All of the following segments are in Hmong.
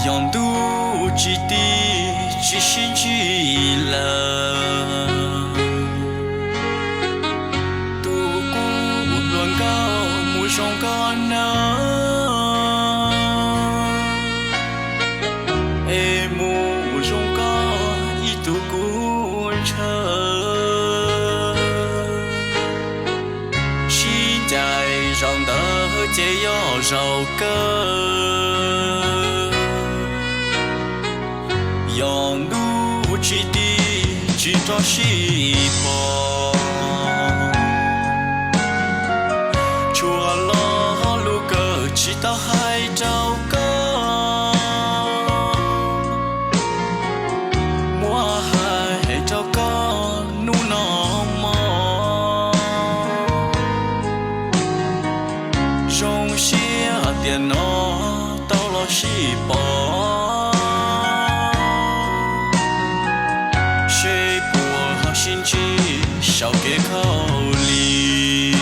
Yog ntuj tsis tig tsis sib ntsib lawm, tus kuv hluas nkauj mus zoo nkauj nawb, es mus zoo nkauj ib tug kuv ntshaw. Sib ncaim zaum ntawd ces yog zaum kawg. Yog ntuj tsis tig tsis rov sib pom, tshuav lo lus kawg tsis tau hais rau koj, muab hais rau koj hnub no mog. Zoo siab tias no tau los sib pom, seb puas ho sib ntsib saum kev khaub lig.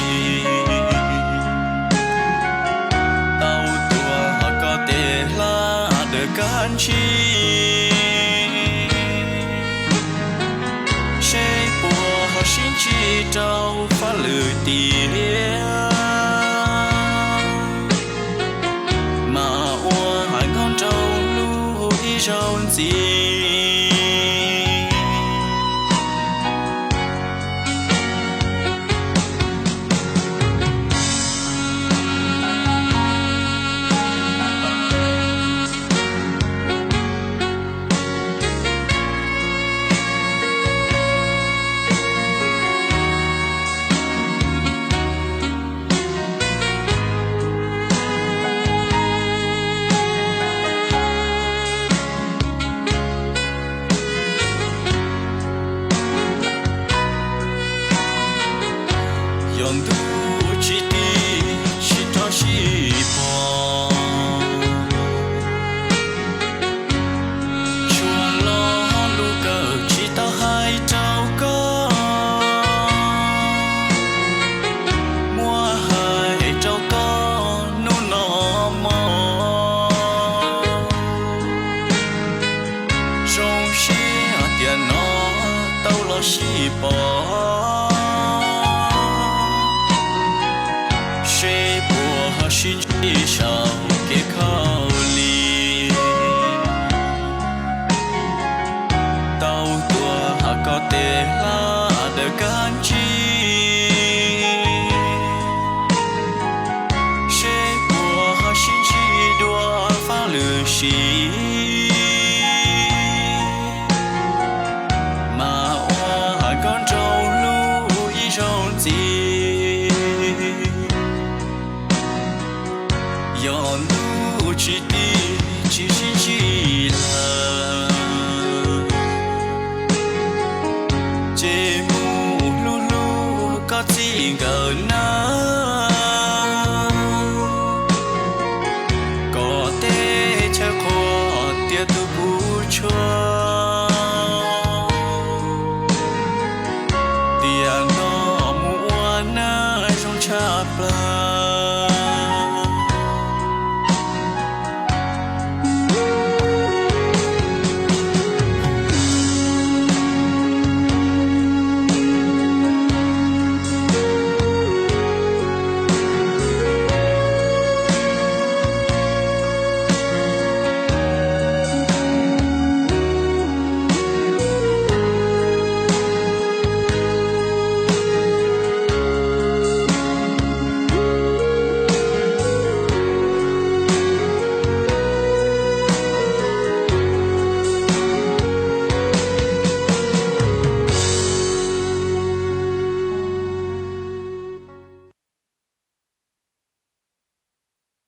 Tau tuav koj tes hlab daws kab ntsig, seb puas ho sib ntsib rau fab lwm tiam, mas ua hais nkauj nraug hlub ib zaug ntxiv. Yog ntuj tsis tig tsis rov sib pom, tshuav lo lus kawg tsis tau hais rau koj, muab hais rau koj hnub no mog. Zoo siab tias no tau los sib pom, seb puas ho sib ntsib saum kev khaub lig. Tau tuav koj tes hlab daws kab ntsig, seb puas ho sib ntsib dua fab lwm sim, mas ua hais nkauj nraug hlub ib zaug ntxiv. Yog ntuj tsis tig tsis sib ntsib lawm,